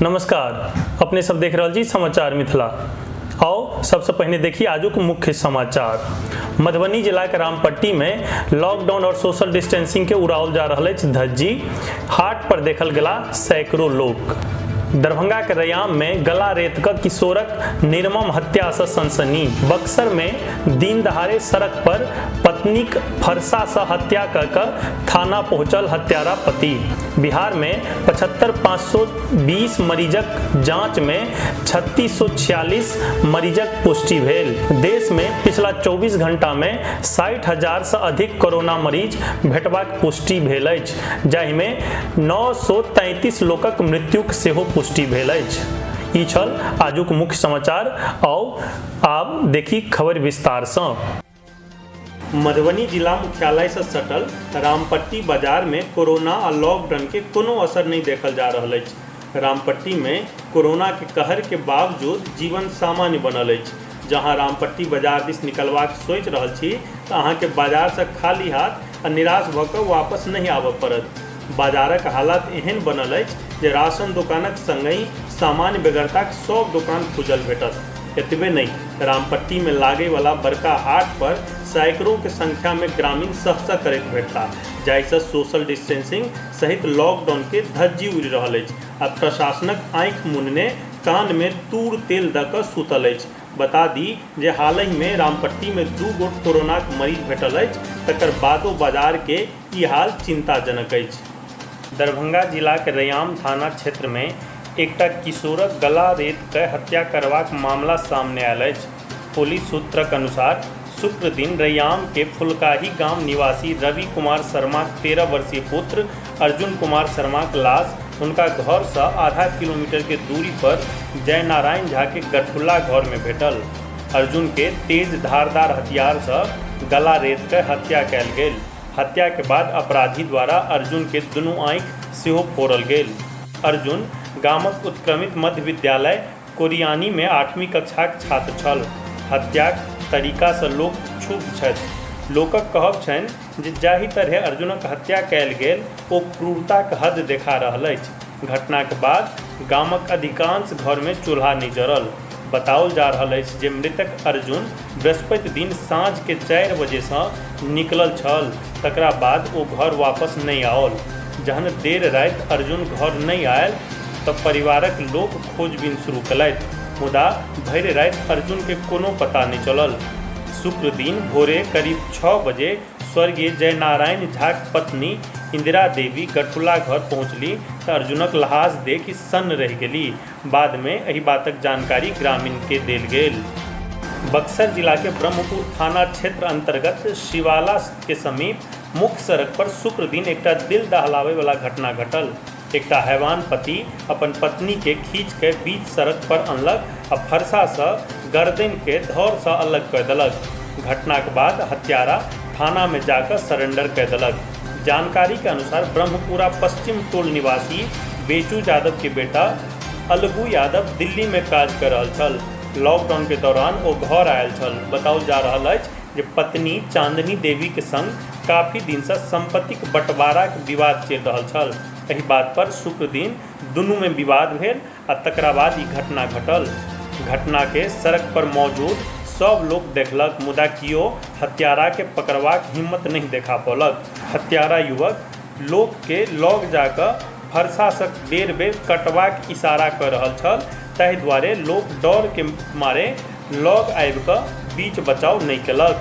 नमस्कार, अपने सब देख रहल छी समाचार मिथिला। आओ सबसे पहिने देखी आजुक मुख्य समाचार। मधुबनी जिला के रामपट्टी में लॉकडाउन और सोशल डिस्टेंसिंग के उड़ाओल जा रहल अछि धज्जी। हाट पर देखल गेला सैकड़ों लोग। दरभंगा के रैयाम में गला रेत क किशोरक निर्मम हत्या से सनसनी। बक्सर में दिन दहाड़े सड़क पर पत्नीक फरसा से हत्या कर कर थाना पहुंचल हत्यारा पति। बिहार में 75,520 मरीजक जांच में 3646 मरीजक पुष्टि भेल। देश में पिछला 24 घंटा में 60,000 से अधिक कोरोना मरीज भेटबाक पुष्टि भेल अछि, जाहिमे 933 लोकक मृत्युक सेहो पुष्टि भेल अछि। ई छल आजुक मुख्य समाचार। आउ आब देखी खबर विस्तार सँ। मधुबनी जिला मुख्यालय से सटल रामपट्टी बाजार में कोरोना आ लॉकडाउन के कोनो असर नहीं देखल जा रहल अछि। रामपट्टी में कोरोना के कहर के बावजूद जीवन सामान्य बनल अछि। जहां रामपट्टी बाजार दिस निकलबाक सोचि रहल छी तऽ अहाँके बाजार से खाली हाथ आ निराश भऽ कऽ वापस नहीं आबऽ पड़त। बाजारक हालत एहन बनल अछि जे राशन दोकानक संगहि सामान्य बेगरताक सब दोकान खुजल भेटत। एतबे नहीं, रामपट्टी में लागे वाला बड़का हाट पर सैकड़ों के संख्या में ग्रामीण सहसह करैत भेटता, जाहिसँ सोशल डिस्टेंसिंग सहित लॉकडाउन के धज्जी उड़ि रहल अछि आ प्रशासनक आँखि मुनने कान में तूर तेल दऽ कऽ सुतल अछि। बता दी जे हालहि में रामपट्टी में 2 गोट कोरोनाक मरीज भेटल अछि, तकर बादो बाजार के ई हाल चिंताजनक अछि। दरभंगा जिलाक रैयाम थाना क्षेत्र में एकटा किशोरक गला रेत कऽ हत्या करबाक मामला सामने आयल अछि। पुलिस सूत्रक अनुसार शुक्र दिन रैयाम के फुलकाही गाम निवासी रवि कुमार शर्माक 13 वर्षीय पुत्र अर्जुन कुमार शर्माक लाश हुनका घर सँ आधा किलोमीटर के दूरी पर जयनारायण झा के गठुल्ला घर में भेटल। अर्जुन के तेज धारदार हथियार सँ गला रेत कऽ हत्या कयल गेल। हत्या के बाद अपराधी द्वारा अर्जुन के दुनू आँखि सेहो फोड़ल गेल। अर्जुन गामक उत्क्रमित मध्य विद्यालय कोरियानी में 8वीं कक्षाक छात्र छल। हत्याक तरीका सँ लोक क्षुब्ध छथि। लोकक कहब छनि जे जाहि तरहे अर्जुनक हत्या कयल गेल ओ क्रूरताक हद देखा रहल अछि। घटनाक बाद गामक अधिकांश घर में चूल्हा नहि जरल। बताओल जा रहल अछि जे मृतक अर्जुन बृहस्पति दिन साँझ के 4 बजे सँ निकलल छल, तकरा बाद ओ घर वापस नहि आओल। जहन देर राति अर्जुन घर नहि आयल तऽ परिवारक लोक खोजबीन शुरू केलथि, मुदा भरि राति अर्जुन के कोनो पता नहि चलल। शुक्र दिन भोरे करीब 6 बजे स्वर्गीय जयनारायण झाक पत्नी इंदिरा देवी गठुल्ला घर पहुंचली तऽ अर्जुनक लहास देखि सन्न रहि गेली। बाद में एहि बातक जानकारी ग्रामीण के देल गेल। बक्सर जिला के ब्रह्मपुर थाना क्षेत्र अंतर्गत शिवाला के समीप मुख्य सड़क पर शुक्र दिन एकटा दिल दहलावे वाला घटना घटल। एकटा हैवान पति अपन पत्नी के खींच के बीच सड़क पर अनलक आ फरसा से गर्दन के धड़ से अलग कर देलक। घटना के बाद हत्यारा थाना में जाकर सरेंडर कर देलक। जानकारी के अनुसार ब्रह्मपुरा पश्चिम टोल निवासी बेचू यादव के बेटा अलगू यादव दिल्ली में काज कर रहल छल। लॉकडाउन के दौरान ओ घर आयल छल। बताओल जा रहल अछि जे पत्नी चांदनी देवी के संग काफी दिन से संपत्तिक बंटवारा के विवाद चलि रहल छल। एहि बात पर शुक्र दिन दुनू में विवाद भेल आ तकरा बाद ई घटना घटल। घटना के सड़क पर मौजूद सब लोग देखलक, मुदा कियो हत्यारा के पकड़बाक हिम्मत नहीं देखा पौलक। हत्यारा युवक लोक के लग जाकऽ फरसा सँ बेर बेर कटबाक इशारा कऽ रहल छल, ताहि दुआरे लोक डर के मारे लग आबि कऽ बीच बचाव नहि केलक।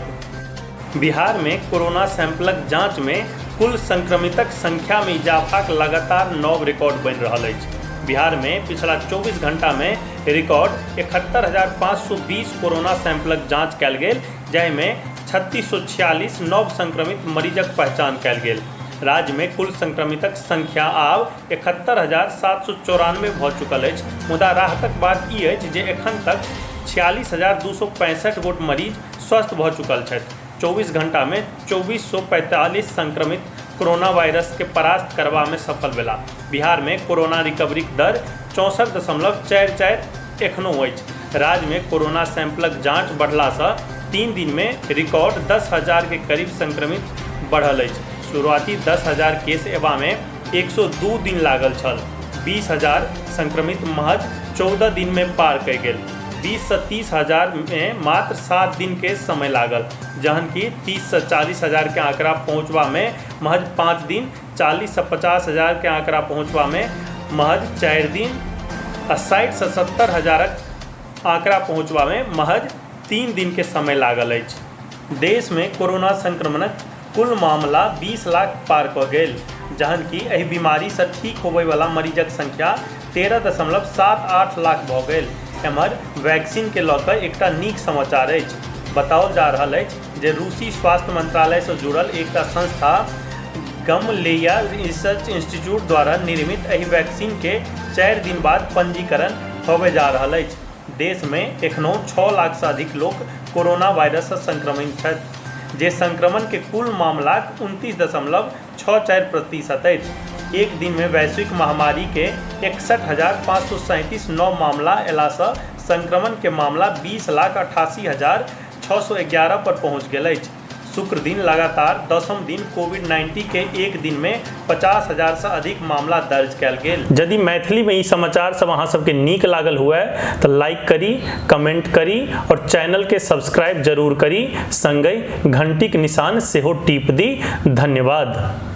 बिहार में कोरोना सैंपलक जांच में कुल संक्रमितक संख्या में इजाफाक लगातार नव रिकॉर्ड बनि रहल अछि। बिहार में पिछला 24 घंटा में रिकॉर्ड 71,520 कोरोना सैंपलक जांच कयल गेल, जाहिमे 3646 नव संक्रमित मरीजक पहचान कयल गेल। राज्य में कुल संक्रमितक संख्या आब 71,794 भऽ चुकल अछि, मुदा राहतक बात ई अछि जे एखन तक 46,265 गोट मरीज स्वस्थ भऽ चुकल छथि। 24 घंटा में 2445 संक्रमित कोरोना वायरस के परास्त करबा में सफल भेला। बिहार में कोरोना रिकवरीक दर 64.44 एखनो अछि। राज्य में कोरोना सैंपलक जांच बढ़ला सँ 3 दिन में रिकॉर्ड 10,000 के करीब संक्रमित बढ़ल अछि। शुरुआती 10,000 केस एबा में 102 दिन लागल छल। 20,000 संक्रमित महज 14 दिन में पार कय गेल। 20 से 30,000 में मात्र 7 दिन के समय लागल, जहन कि 30 से 40,000 के आंकड़ा पहुंचबा में महज 5 दिन, 40 से 50,000 के आंकड़ा पहुंचबा में महज 4 दिन आ 60 से 70,000 आंकड़ा पहुंचबा में महज 3 दिन के समय लागल अछि। देश में कोरोना संक्रमणक कुल मामला 20 लाख पार कऽ गेल, जहन कि एहि बीमारी से ठीक होबयवला मरीजक संख्या 13.78 लाख भऽ गेल। एम्हर वैक्सीन के लऽ कऽ एकटा नीक समाचार अछि। बताओल जा रहल अछि जे रूसी स्वास्थ्य मंत्रालय से जुड़ल एकटा संस्था गमलेया रिसर्च इंस्टीट्यूट द्वारा निर्मित एहि वैक्सीन के 4 दिन बाद पंजीकरण होबय जा रहल अछि। देश मे एखनहुँ 6 लाख सँ अधिक लोक कोरोना वायरस सँ संक्रमित छथि, जे संक्रमण के कुल मामलाक 29.64% अछि। एक दिन मे वैश्विक महामारी के 61,537 नव मामला अयला सँ संक्रमण के मामला 20,88,611 पर पहुंच गेल अछि। शुक्र दिन लगातार 10म दिन कोविड-19 के एक दिन मे 50,000 सँ अधिक मामला दर्ज कयल गेल। यदि मैथिली में ई समाचार सब अहाँ सबके नीक लागल हुए तो लाइक करी, कमेंट करी और चैनल के सब्सक्राइब जरूर करी, संगहि घंटी के निशान सेहो टीप दी। धन्यवाद।